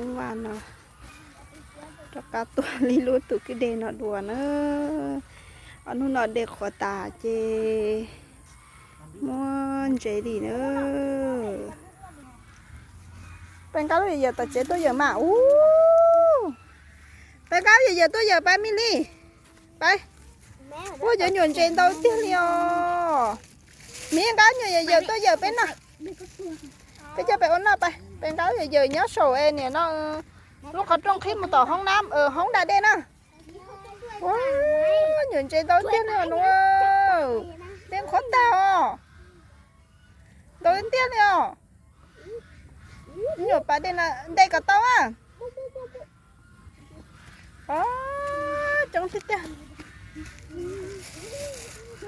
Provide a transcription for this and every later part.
Vaj no rov qab tuaj li lub tus kwj deg no dua na. Ob hnub no dej qhuav tas ces muab ntses li na. Peb nqa lub yawm yawm tom tsev tuaj yawm mas ub. Peb nqa lub yawm yawm tuaj yawm pab Mili. Peb, ua cov nyuam ntses ntau tiag li os. Mib nqa nyuam yawm yawm tuaj yawm peb noj. Peb coj peb ua noj pab. Peb nqa yawm yawm nyob saum es niam no lub qhov rooj qhib mus tom hoob na, hoob da dej na. Ua nyuam ntses ntau tiag li os. Peb qhuav tag os. Ntau tiag li os. Nyuam pas dej no nte kom tau a. Coob tiag tiag.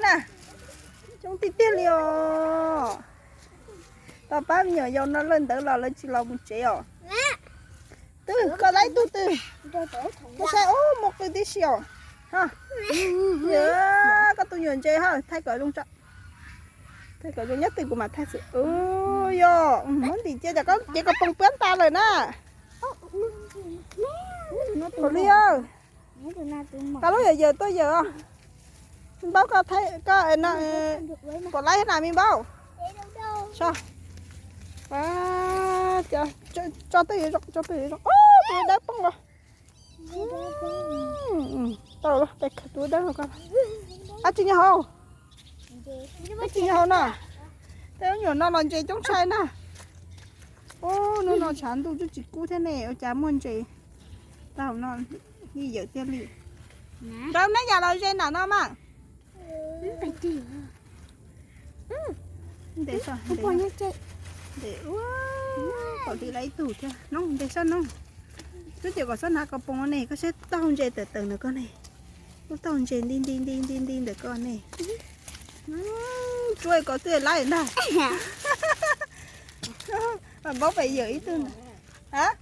Na, coob tiag tiag li os. Tau pab me nyuam yaus no lawv ntawd los lawv tsis los mus tsev os. Twb koj laib tug twg? Koj saib ub muaj qw tib si os. Koj tus nyuam ntses ho thaij kom zoo tso. Thaij kom zoo nyob twg kuv mam thaij xwb. Yog muab ntim cia ces koj poos puab tas lawm na. Kaus Lis, koj lub yawm yawm tuaj yawm os. Me Npaub, koj, koj, koj laib na Me Npaub. Tso twj, tso twj zoo. Tus dawb poob los. Tau, tus dawb los koj. Ab tsis nyob hauv. Ab tsis nyob hauv no. Tej lub nyuam no los ntses coob tshaj na. Ub, hnub no tshav ntuj twb tsis kub thiab ne, ua cas muaj ntses tau no, yawm tiag li. Rau neb yam los ze nram no mas. Ntes, ntes, pom li lawv ib tug thiab no, ntes sab no. Twb tias kom txhob hnav koj poos ne, koj saib taug ntses tawm tawm ntawm koj ne. Lub taug ntses nti nti nti nti nti ntawm koj ne. Tsuav koj twb laib ntag. Npaub pem yawm ib tug ntag.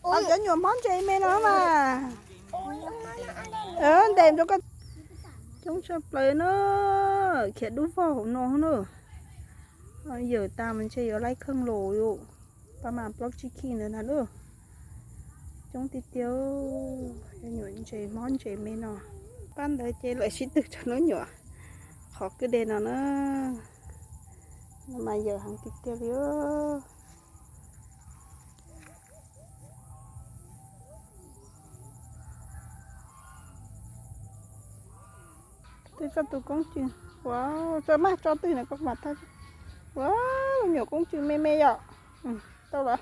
Cov nyuam hmob ntses me no mas. Ntes rau koj. Coob tshaj plaws na, khiav dub vog hauv no na. Yawm tas mas ntshe yuav laib kheej los yus. Pab mas plaub tsib khij ntawd ntag lauj. Coob tiag tiag, nyuam ntses hmob ntses me no. Pab ntawd ces lawv sib tw tso hnub nyuam qhov kwj deg no na. No mas yawm heev tiag tiag li. Twb tso tus koob tsw, ua, tso mas tso twg na koj mam thaij. Ua, nyuam koob tsw me me yom. Tau lawm.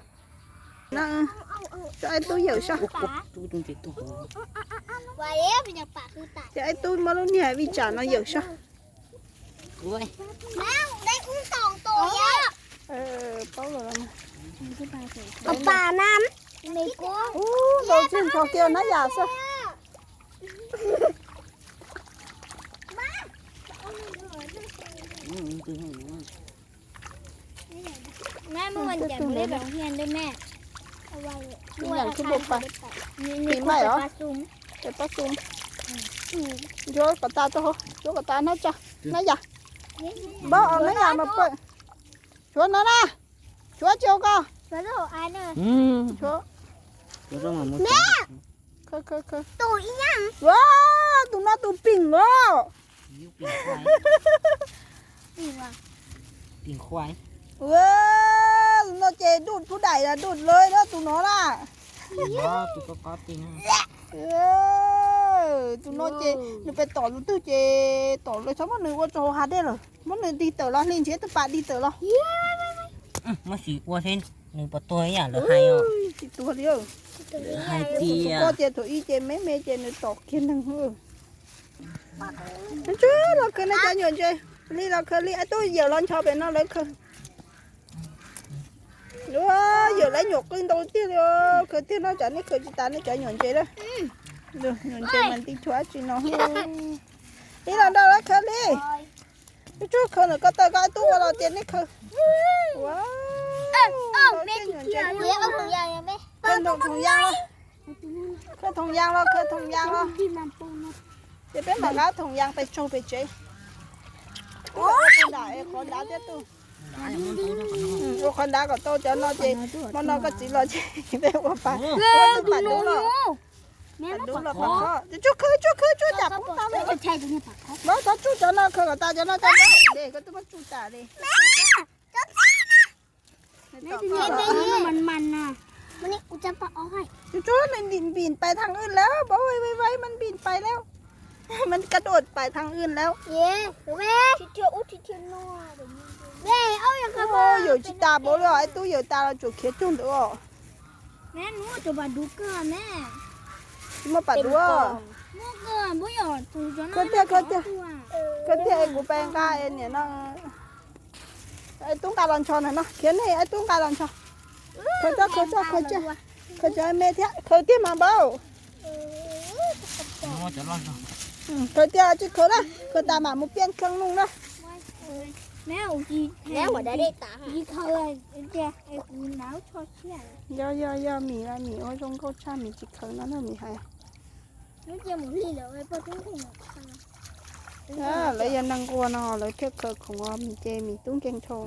Tso ib tug yawm soj. Tso ib tug muab lub niag vij tsam no yawm soj. Ntau tsis nrho kiag hnab yam xwb. Tus yam tub npau pas, tis maim os, tes pob xum. Ntsuab kom tas rau hauv, ntsuab kom tas hnab tso, hnab yam. Npau os, hnab yam mas pw. Tshuav no na, tshuav tsis ua ko. Tshuav. Tus no tus pim os. Tus no ces dub phub daim dub lawm tus no na. Tus no ces nws pes tom tus twg ces tom lawm, txhob muab nws ua rau hauv hav dej lawm, muab nws dig tawm los, hli nrhiav tus pas dig tawm los. Muab sim ua thiab nws puas tuag ib yam lawv hais os. Tsis tuag li. Hais tias koj tias thaum ub ces me me ces nws tom kiag neeg. Ntsuab los khaws nej cov nyuam ntses, li los khaws li, ib tug yawm los ncho pem no lawv khaws. Yawm lawv nyuam qw ntau tiag li, khaws tiag no tsam nej khaws tsis tas nej cov nyuam ntses lawm. Nyuam ntses mas nti chua dab tsi no. Li los nrog lawv khaws li. Ib tug khaws ntawm ko taw, koj ib tug ua los tias nej khaws. Khaws thoom yas los, khaws thoom yas los, khaws thoom yas los. Ces peb mam nqa thoom yas pes tsaug pes tsev. Ua tus nram es qhov dav thiab tus. Ua qhov dav kom tau cov no ces hmo no koj txiv los ces peb ua pas, ua tus pas dub los. Pas dub los pas khob. Tsuag khawb, tsuag khawb, tsuag tsam poob tau li. Vauv, txhob tsuj cov no, khawb kom tas cov no tso. Des, koj twb muab tsuj tas li. Tsuag, nws npim pais thav wj lawm, vauv, vauv, vauv, mas npim pais lawm. Mas koj dua pais thav wj lawm. Yawm tsis tas vauv li os, ib tug yawm tas los tsuas khiav cuag ntawd os. Tsis muaj pas dub. Khawb tiag, khawb tiag. Khawb tiag es kuv pais nqa es niam no. Ib tug nqa los ntsho na no, khiav ne, ib tug nqa los ntsho. Khawb tso, khawb tso, khawb tso. Khawb tso me thiab, khawb tiag mas vauv. Khawb tiag tsis khawb na, khawb tas mam mus piaj kheej noj na. Yog, yog, yog, Mim, Mim ua zoo nkauj tshaj, Mim tsis khawb no na, Mim hais. Lawv yog neeg nquag no lawv thiaj khawb khoom os, Mim ces Mim tub nkeeg dhau.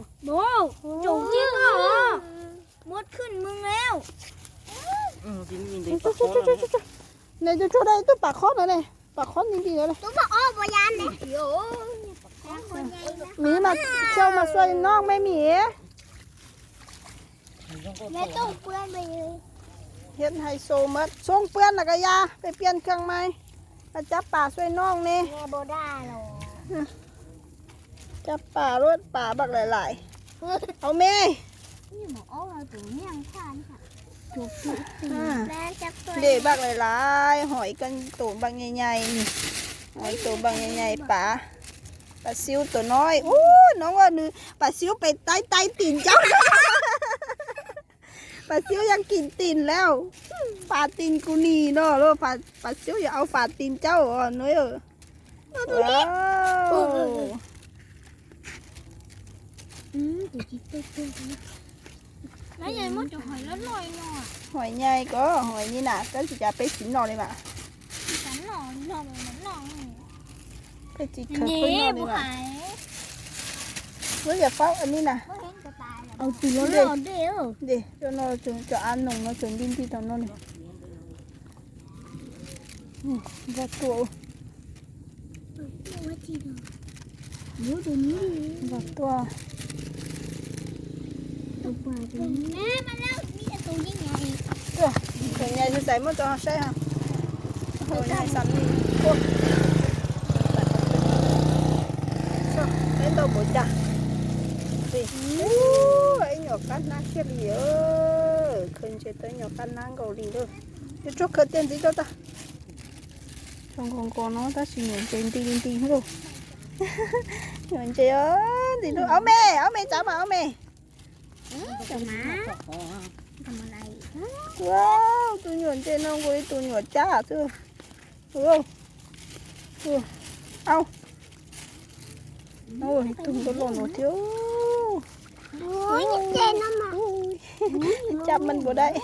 Nws tsuag tsuag da ib tug pas khob no ne, pas khob nti nti no ne. Mim mas xyaum mas xuas noj me Mim. Hiab hais xu mas xoo pab na koj ya, peb piaj kheej mas, cab pas xuas noj ne. Cab pas luaj pas npaum lais lais. Au me. Dej npaum lais lais, hov ib tug npaum nyais nyais, hov ib tug npaum nyais nyais pas. Pas Xiu tus no, ub, no nws pas Xiu pes taib taib tim ncauj. Pas Xiu yog kim tim lawm, pas tim kuv nim no, pas Xiu yog au pas tim ncauj no. Hov nyais ko, hov nyais na, tab sis cas peb tsis noj li mas. Peb tsis khaws peb noj li mas. Lub yam faub ni na. Cov no, cov av noog no tseem nti nti tau no li. Vaj tuaj. Vaj tuaj. Tus nyais xav muab tso saib ha. Tus nyais xam ni. Peb ntau npaum cas. Ib nyuag qab hnab kiag li, khaws ntses tau ib nyuag qab hnab nkaus li lawm. Yuav tsum khaws tiag ntxiv rau tag. Zoo nkaus nkaus no tab sis nyuam ntses nti nti lauj. Nyuam ntses nti lauj. Aub me, aub me, tsav mas aub me. Tus nyuam ntses no nkaus li tus nyuam cab xwb. Au, ib tug ntau loj no thiab. Cab mas npaum dais.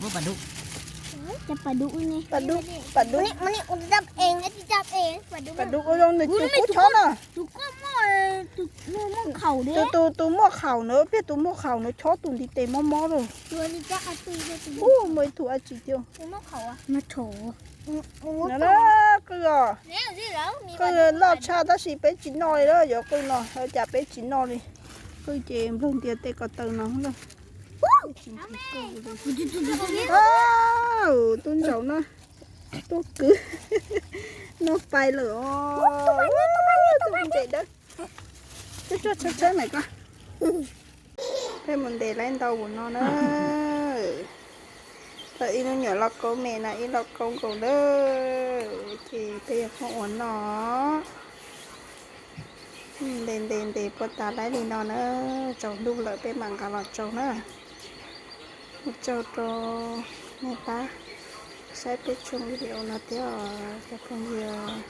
Pas dub, pas dub. Pas dub ua zoo nws tus kub chob no. Tus, tus muaj khaum na, peb tus muaj khaum na chob tus ntiv tes mob mob lawm. Ub, muaj ib tug dab tsi thiab. Qw os, qw loj tshaj tab sis peb tsis noj li na, yuav qw no cas peb tsis noj li. Qw ces nplawg ntias tes ko taw no lawm. Tub ntsaum no, tub kwv no pais lawm os. Tub ntses dawb. Tsuag tsuag tshawb tshawb na koj. Peb mus ntes lawm ntau npaum no na. Tau ib lub nyuam lauj kaub me na, ib lauj kaub nkaus na. Ces peb yuav muab ua noj. Ntes ntes ntes puas tas laib li no na. Tsaus ntuj lawm peb mam nqa los tsau na. Ua tsaug rau nej pab saib peb tshooj video no thiab os cov phooj ywg.